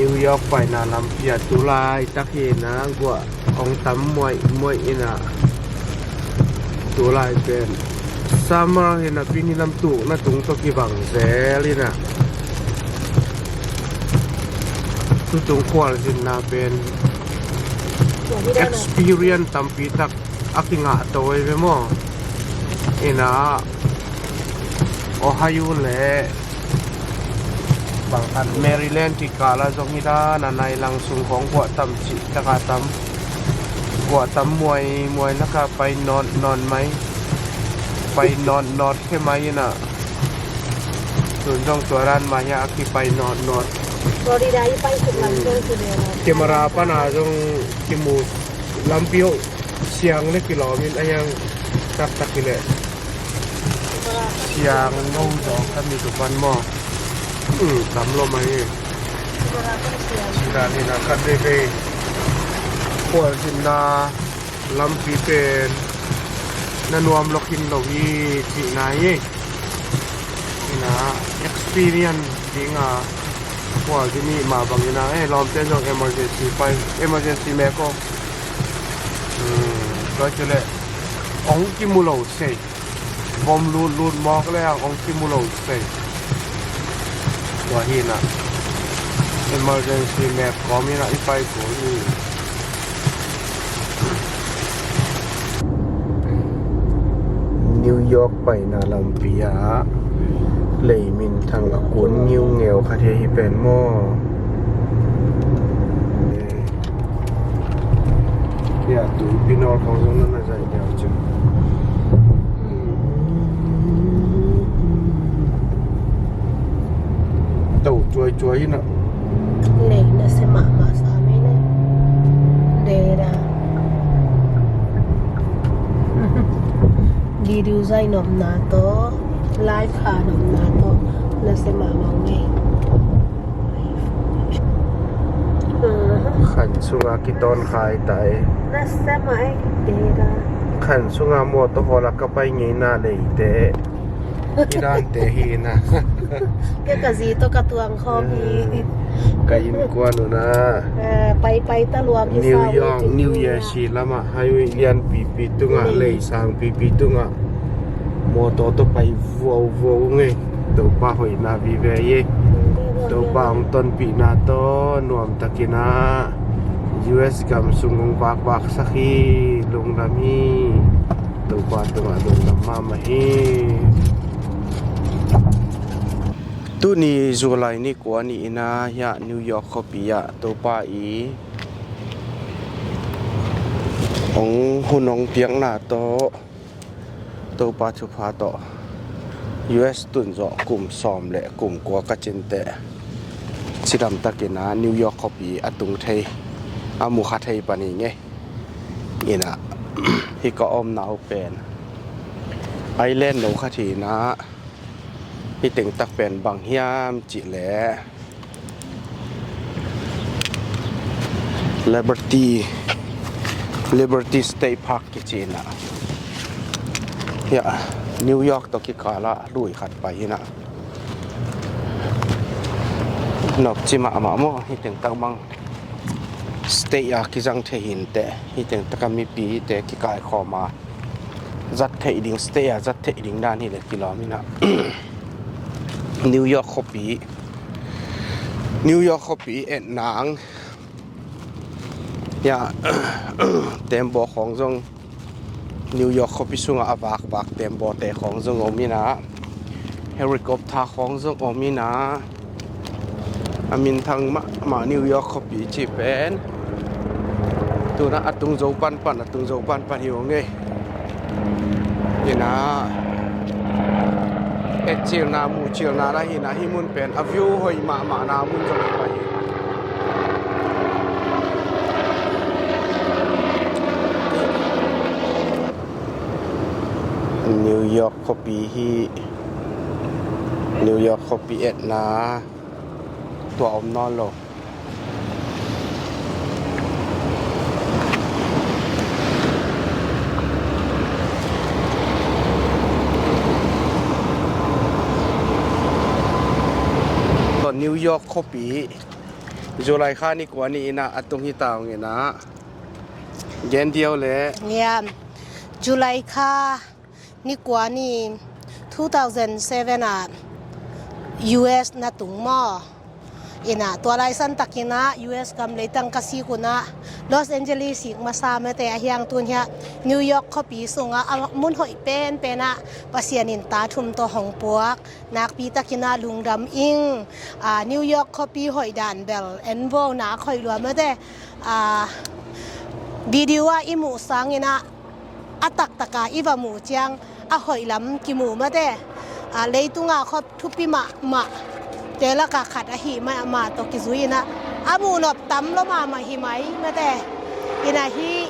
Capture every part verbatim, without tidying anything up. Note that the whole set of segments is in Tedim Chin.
New York paina lampi ah tulaitak hi-in ah guah hong tam muaihmuaih in ah, tulai pen summer hi napi-in lamtukna tung tawh kibang zel in ah, tutung khualzinna pen experience tampi tak a kingah to ei ve maw? In ah Ohio le bang khat Maryland kikal ah zong hi dan a, nai lang sung khawng guah tam cih tak a tam, guah tam muaihmuaih lak ah pai nawtnawt mai, pai nawtnawt khe mai in ah, tun zong tua dan mah hi a, kipai nawtnawt. Florida i pai suk lam zong ki ve lo. Camera pan a zong kimu lampi hong siang le kilawm in a hiang taktak hi leh. Siang no zaw ka mit uh pan maw? Hmm, tam lo mai hi. Sida ni na khat veivei khualzinna lampi pen na nuam lo khin lo hi cihna hi. Ina experience ding a khualzin hi mah bangin ah, eh, lawmte zong emergency pai, emergency mek aw. Hmm, tua ci leh hong kimu lo sei. Vom lutlut mawk le hong kimu lo sei. Tua hi-in ah emergency mek kawm in ah i pai kul hi. New York paina lampi ah lei minthang a kun ngiungeu khat hi, hi pen maw? Ya, tuipi nawl khawng zong na na zaih deuh cin. To cuaicuai in ah. Lei nasia mahmah sa mei ne. Deda. Video zaih nopna tawh, live khah nopna tawh nasia mahmah mei. Khan sunga kitawn khai tai. Nasia mah ei tega. Khan sunga mawtaw hawl a ka pai ngeina leite. I dante hi na. Kei ka zi tawh ka tuang khawm hi. Ka innkuan uh na. Eh, paipai ta luang hi sa uh. New York, New Jersey lamah highway lianpipi tungah, lei sangpipi tungah mawtaw tawh pai vuauvuau ngei. Topa hoihna vive hi. Topa hong tonpihna tawh nuamtakin ah U S gam sung hong vakvaksak hi. Lungdam hi. Topa tungah lungdam mahmah hi. Tuni July ni kua ni in ah hiah New York khuapi ah Topa i hong hun hong piakna tawh, Topa thupha tawh U S tun zawh kum sawm le kum kua ka cin teh, cidamtakin ah New York khuapi a tung thei, a mukha thei pan hi ngei. In ah hih ka omna uh pen island no khat hi in ah, hih teng tak pen bang hiam cih leh Liberty, Liberty State Park kici in ah, hiah New York tawh kikal ah lui khat pai in ah, nopci mahmah maw, hih teng tak bang state a kizang thei hi inteh, hih teng tak a mipite kikaikhawm a zat theih ding, state a zat theih ding dan hi leh kilawm in ah. New York khuapi, New York khuapi et nang. Ya, tembaw khawng zong New York khuapi sungah a vakvak tembawte khawng zong om in ah, helicopter khawng zong om in ah, a minthang mahmah New York khuapi cih pen. Tun ah a tung zo panpan, a tung zo panpan hi uh ngei. In ah etcilna, muhcilna lah hi in ah, hih mun pen a view hoih mahmahna mun zong hi pai hi. New York khuapi hi. New York khuapi etna tua om nawn lo. Tua New York khuapi July kha ni kua ni in ah a tung hi ta ung in ah. Gen diau le. Niam. July kha ni kua ni two thousand seven ah U S na tung maw. In ah tua lai san takin ah U S gam leitang ka sik un ah Los Angeles sik masa mate a hiang tun hiah New York khuapi sungah a mun hoih penpen ah Pasian in ta thum tawh hong puak. Nakpi takin ah lungdam ing. Ah, New York khuapi hoih dan bel en vo, nak hoih lua mate. Ah, video ah i muh sangin ah a taktaka i va muh ciang a hoih lam kimu mate. Ah, leitunga khop thupi mahmah te laka khat ahi mahmah tawh kizui in ah a muh nop tam lo mahmah hi mai mate. In ah hih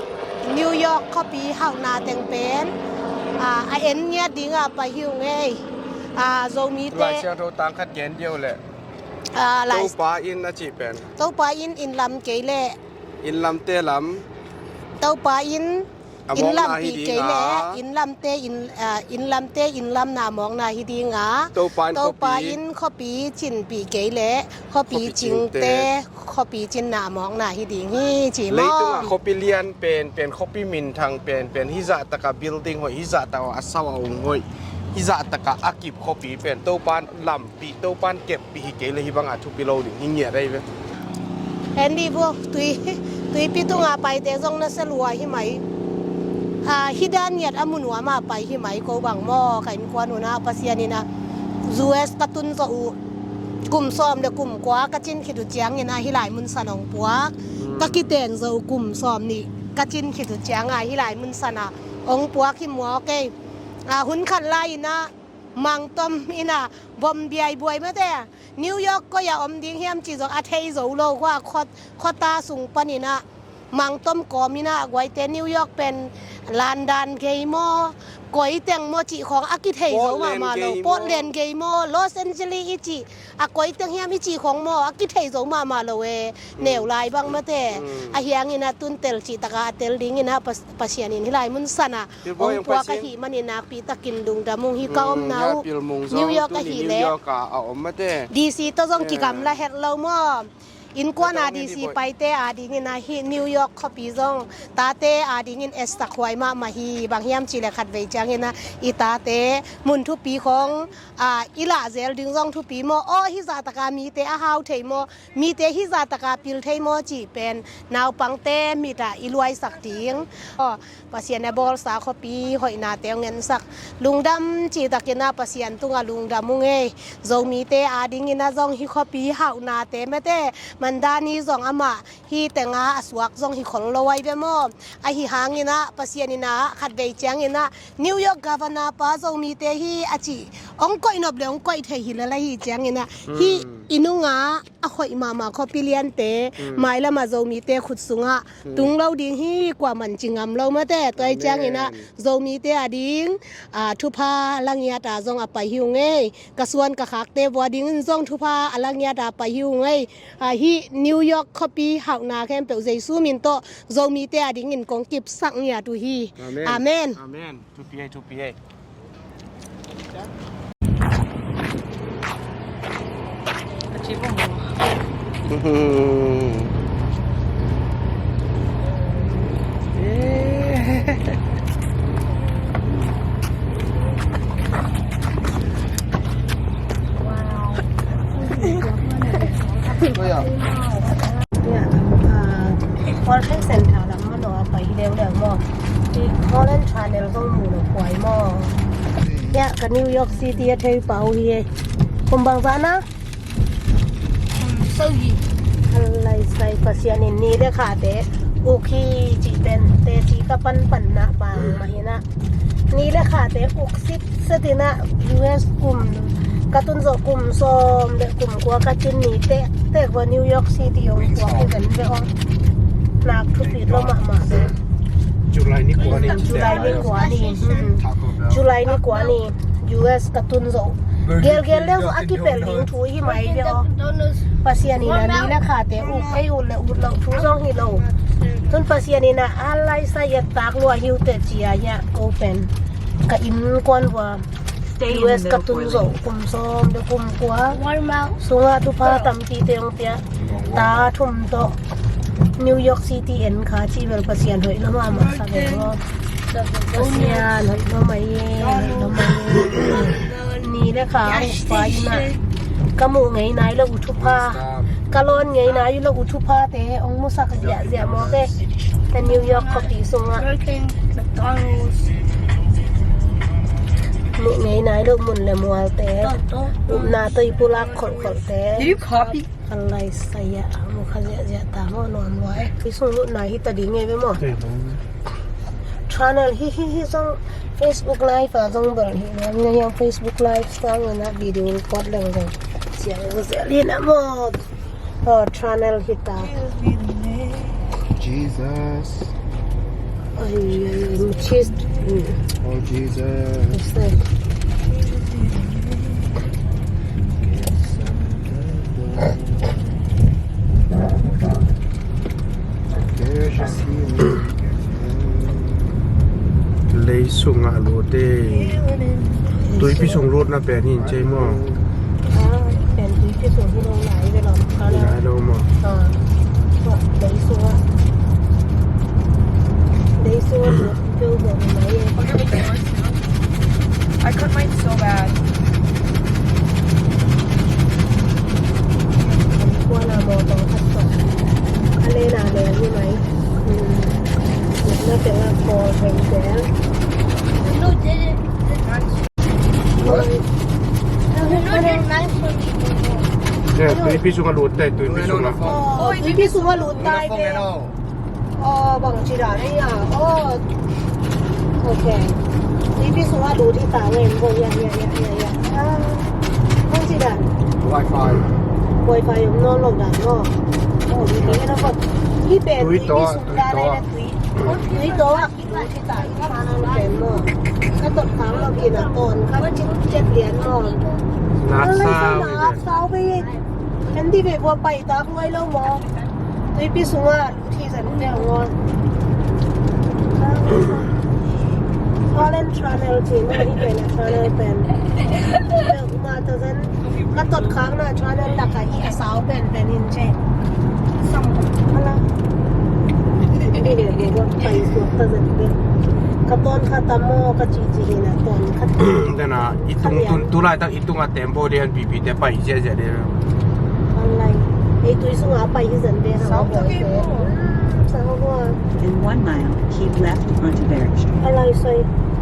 New York khuapi hauhna teng pen, ah, a en ngiat dinga pai hi ung ei. Ah, Zomite Lai Siangtho tang khat gen diau le. Ah, Lai Topa in a cih pen. Topa in inn lam kei le. Inn lamte lam. Topa in a inn mawkna hi lampi ding kei le a. Inn lamte inn, ah, inn lamte inn lamna mawkna hi ding a. Topa in Topa khuapi. In khuapi cinpi kei le khuapi Khuapi cingte, cingte. Khuapi cinna mawkna hi ding hi ci maw. Leitunga khuapi lian penpen, khuapi minthang penpen, hih zahtaka building hoih, hih zahtaka a sau a ung hoih, hih zahtaka a kip khuapi pen Topa lam pi, Topan keppi hi kei le hih banga thupi lo ding hi ngiat ahi ve. Andy bu, tui, tuipi tunga paite zong na sa lua hi mai. Ah, hih dan ngiat a mu nuam a pai hi mai ko bang maw, ka innkuan un ah Pasian in ah U S ka tun zawh uh kum sawm le kum kua ka cin khit uh ciangin ah hih lai mun san hong puak. Hmm. Ka kiten zawh uh kum sawm nih ka cin khit uh cianga hih lai mun san ah hong puak hi mua kei. Ah, hun khat lai in ah mangtom in ah vom biaibuai mate. New York koi a om ding hiam ci zong a thei zo lo khua, khuata sung panin ah mangtom kawm in ah guaite New York pen London gei maw, koi teng maw cih khawng a kithei zo mahmah lo. Portland gei maw, Los Angeles i cih a koi teng hiam i cih khawng maw a kithei zo mahmah lo e. Neu lai bang mate. Mm. A hiangin ah tun tel cih taka a tel dingin ah Pas-, Pasian in hih lai mun san ah hong puak ahih manin nakpi takin lungdam ung hi ka omna uh. New York ahih leh D C tawh zong kigamla het lo maw. Innkuan a D C paite adingin ah hih New York khuapi zong tate adingin etsak huai mahmah hi. Bang hiam cih leh khatvei ciangin ah i tate mun thupi khawng, ah, i lah zel ding zong thupi maw. Aw, hih zahtaka mite a hau thei maw. Mite hih zahtaka pil thei maw cih pen naupangte mit ah i luaisak ding. Aw, Pasian a bawlsa khuapi hoihnate hong ensak. Lungdam cih takin ah Pasian tungah lungdam ung ei. Zomite adingin ah zong hih khuapi hauhnate mate Mandani zong amah hih tenga a suak zong hi khol lo ai ve maw. Ahi hangin ah Pasian in ah khatvei ciangin ah New York governor pa Zomite hi a cih hong koih nop le hong koih thei hi lala hi ciangin ah hih i nungah a hoih mahmah khuapi liante mailamah Zomite khut sungah tung lo ding hi, kuaman ci ngam lo mate. Tua hi ciangin ah Zomite ading, ah, thupha la ngiat a zong a pai hi ung ei. Ka suan ka khakte vua dingin zong thupha a la ngiat a pai hi ung ei. Ah, hih New York khuapi hauhna khempeuh Jesu min tawh Zomite adingin kong kipsak ngiat uh hi. Amen. Amen. Thupi ei, thupi ei. World Trade Center lam maw, a pai leuleu maw. Hih Holland Tunnel zong mu lo kuai maw. Hiah ka New York City a thei pah uh hi ei. Kum bangzah na? Kum sagih. Alai sai, Pasian in ni le khate uk hi cih pen teci ka panpanna bang mah hi na. Ni le khate uk sitset in ah U S kum ka tun zawh kum sawm le kum kua ka cin ni tektek vua New York City hong puak hi ven ve aw. Nak thupi lo mahmah ve. July ni kua ni. July ni kua ni. Hmm. July ni kua ni U S ka tun zawh. Gelgel leu zawh a kipelh ding thu hi mai ve aw. Pasian in ah ni le khate uk ei, ut le ut loh thu zong hi lo. Tun Pasian in ah a laisa i et tak lua hi uh teh ci-a hiah ko pen ka innkuan vua U S ka tun zawh kum sawm le kum kua sungah thupha tampi te hong pia. Ta thum tawh New York City en kha cih bel Pasian hoih lua mahmah sa ve maw. Pasian hoih lua mah hi, hoih lua mah hi. Ni le kha a ukpa in ah ka muh ngei nai lo uh thupha, ka lawn ngei nai lo uh thuphate hong musak ziahziah mawk e. Ka New York khuapi sungah muh ngei nai lo mun le mualte, upna tawh i pulak kholhkholhte. Did you copy? Ka lai sai ah mu kha ziahziah ta maw, nuam lua e. Tui sung lutna hi ta ding e ve maw. Channel hi hi hi zong Facebook Live a zong bel hi nuam na hiang, Facebook Live sang in ah video record leng zong siang zel hi na maw. Oh, channel hi ta. Jesus. Ai, ai, ai, cheese. Mm. Oh, Jesus. Yes, sir. There's just healing. Lei sungah lut e. Tuipi sung lutna pen hi in cei maw? Ah, pen tuipi sung hi lo lai ve lo. Lai lo maw? Ah, lei sungah. Lei sungah lut keu zo mai e. I cut mine so bad. Kuala mawtaw khat tawh a lena lel hi mai. Nutna tengah kawl vengtel. Yeah, tuipi sungah lut tai, tuipi sungah. Oh, tuipi sungah lut tai ve. Oh, bang ci dan hi a. Oh. Ok. Tuipi sungah lut hi ta ngen bo, ya, ya, ya, ya, ya. Ah. Bang ci dan. Wi-Fi. Wi-Fi om nawn lo dan maw. Oh, mi kei na ko. Hi pen tuipi sung dan hi na tui. Tui to a. Ka tot khak lo hi na tawn khat cin cet lian maw. Lat sau ve. Kan di ve bua pai tak luai lo maw. Tuipi sungah lut hi zan ve maw. Holland Tunnel ci maw, hi pen a tunnel pen. Mah ta zan ka tot khakna tunnel lakah hi a sau penpen in ce. Ala. Ni le ni gon pai suak ta zan bel. Ka tawn kha ta maw ka ci ci hi na tawn kha ta. Dena i tung tun tu laitak i tungah tempo de han pipi te pai ziahziah de. Online. Ei tui sungah pai hi zan bel. Sau ta ke maw. Sau maw. In one mile, keep left onto Berridge. Alai sai.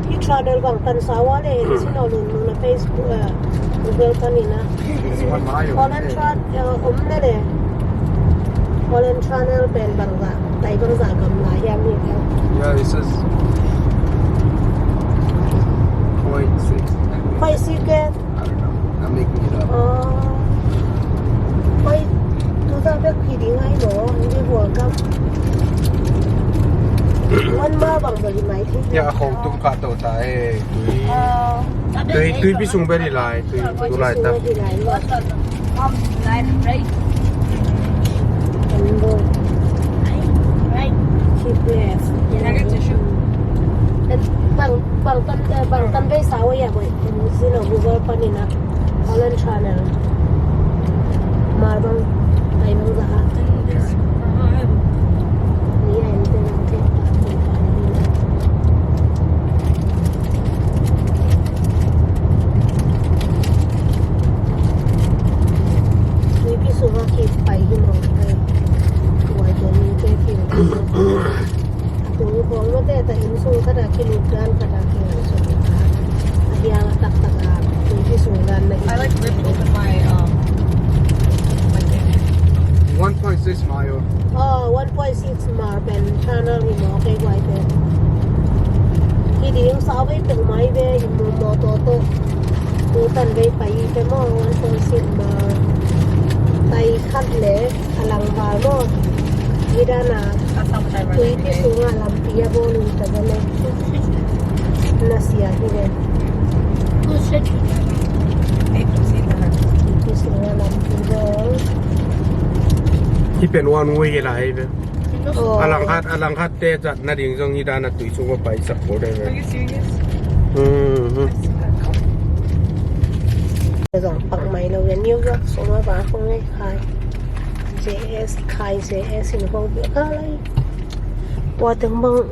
Hi tunnel bang tan sau a le. Sino lun lun a Facebook, eh, Google panin a. Holland Tunnel, eh, om na le. Holland Tunnel pen bangzah, tai bangzah gam lai hiam hi ka. Yeah, it says point six. Point six ke? I don't know. I'm making it up. Oh. Pai, tu za bek phi ding ai lo, ni bua gam. Wan ma bang bali mai thi. Ya, khong tung ka to ta e. Tui, tui, tuipi sung beri lai, tui, tu lai ta. Bang, bang tan, eh, bang tan bei sa wa ya boy. Zino Google panin a. Holland Tunnel. Mar bang, tai bang za a. Ni a en te bang te. Tuipi sungah kipai hi maw. Tuai tuan ni te kipai. A tung khawng mawte ta inn sung khat a kilut dan khat a kilut sung khat a. A hiang a taktak a tuipi sung dan na inn. I like ripped open my, um, my thing. One point six mile. Oh, one point six mile pen tunnel hi maw kei guai te. Hi ding sau vei peuh mai ve hi maw mawtaw tawh. Tu tan vei pai hi te maw one point six mile. Tai khat le. A langval maw. Hi dan a tuipi sungah lampi a bawl uh ta zan e. Na sia hi ve. Tuipi sungah lampi bawl. Hi pen one way hi lai hi ve. Oh. A langkhat, a langkhat te zat nading zong hi dan a tui sungah paisak bawl de ve. Are you serious? Hmm. I see that. Zong pak mai lo ya New York sung a ba kong ei khai. J S khai J S in kong bia ka lai. Tua teng bang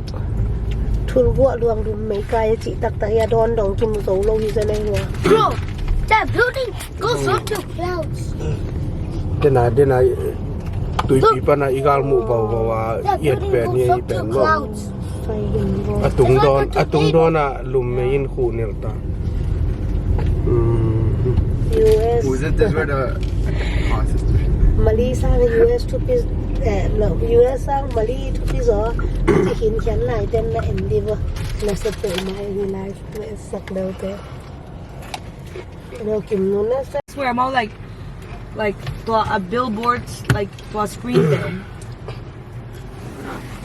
thul guah luang lum mei kai a cih taktak ya dawn dong kimu zo lo hi za nei hua. Bro, that building goes up to clouds. Dena, dena, tuipi pana i gal muh bau bau a, that i et building pen goes i up to pen bau. Clouds. A tung dawn, a tung dawn a lum mei in khuh nil ta. Mm. U S. Isn't this where the Constitution? Mali sang U S thupi, eh, no, U S sang Mali thupi zaw. Ti hin khian lai ten na en di bo. Na sa pe mai hi lai, na sak dau te. No kim nu na sa. Swear, I'm all like, like, tua a billboards, like, tua screen thing.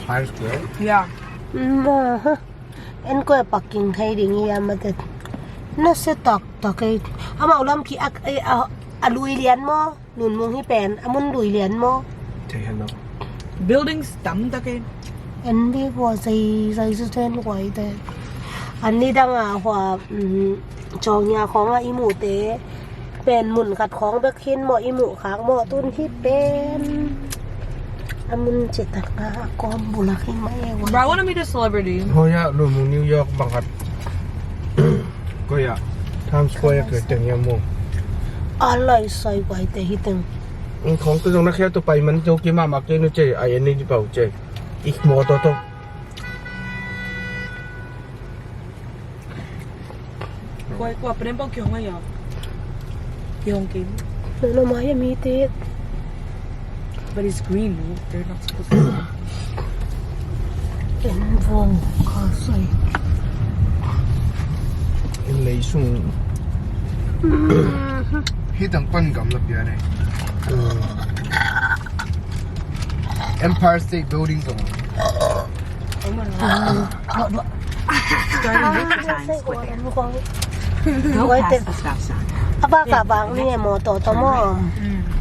Times Square? Yeah. Mm, aha. En koi a parking thei ding hi a matet. Na se tak tak ei. Amau lam ki ak, ei, a, a lui lian maw? Nun mung hi pen, a mun lui lian maw? Thei hen lo. Buildings tam tak ei. En bi kua zai, zai zu ten kua i te. An ni dang a hua, mm, Chawng hia khawng a i muhte pen mun khat khawng bek hin maw i muh khak maw tun hi pen. A mun citak a kawm bulak hi mah e. Bro, I wanna meet a celebrity. Hoya lu mu New York bang khat. Koya. Times Square ke teng ya mu. A lai sai pai te hi teng. Khawng tu zong na khia tu pai man tu ki mama ke nu che ai ni di pau che. Ik mo to to. Kua, kua, pen en bang kihong a ia. Kihong kim. Nana mai a mi te. But it's green, no? They're not supposed to. En vong ka sai. En lei sung. Hi tang pan gam la pia ne. Empire State Building zong. Starting with the Times Square. Go past the stop sign. A bak a bak ni e maw tawh tawh maw.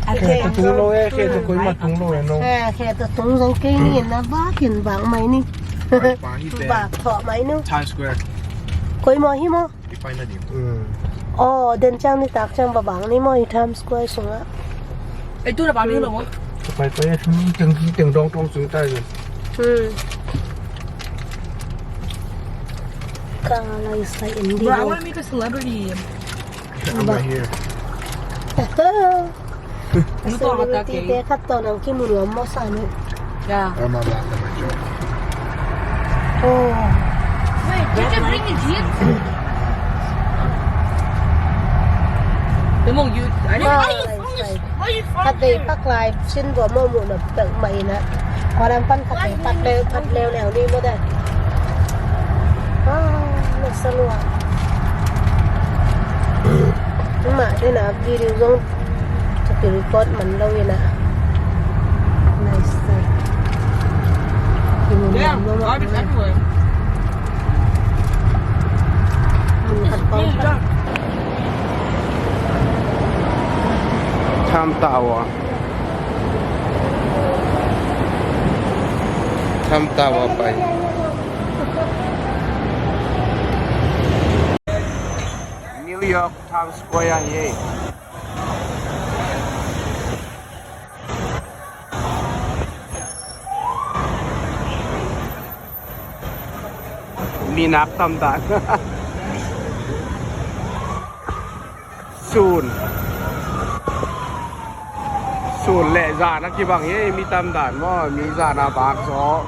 Khe tung lo e, khe tung koi ma tung lo e no. Khe tung zong kei ni na bak in bak mai ni. Bak thawh mai nu. Times Square. Koi maw hi maw. Kipai na ding. Mm. Aw, den ciang nitak ciang babang ni maw i Times Square sungah. Ei, tu na bang ni lo maw? Kipai pai a thum teng ki teng dong tong sung tai. Hmm. Ka lai sai in di. Bro, I wanna meet a celebrity. I'm right here. Celebrity te khat tawh nang kimu nuam maw sa ni. Yeah. I'm not laughing at my joke. Oh. Wait, did you bring a jeep? The more you, I didn't. Why you from this? Why you from here? Khat vei pak lai sin vua maw muh na pek mah in a. Kua lam pan khat vei pak leu, pak leu leu ni maw da. Ah, na sa lua. Mah dena video zong Tapi record man lo ina. Nice. Damn, garbage everywhere. Trump Tower. Trump Tower pai. New York Times Square hi. Mi nak tam dan. Sun. Sun le zan a kibang hi, mi tam dan maw, mi zan a bak zaw.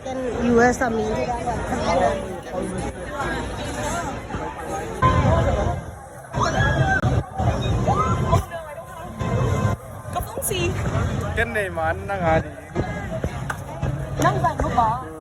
Ken U S a mi. Ken nei man na nga di. Nang zai nu ba.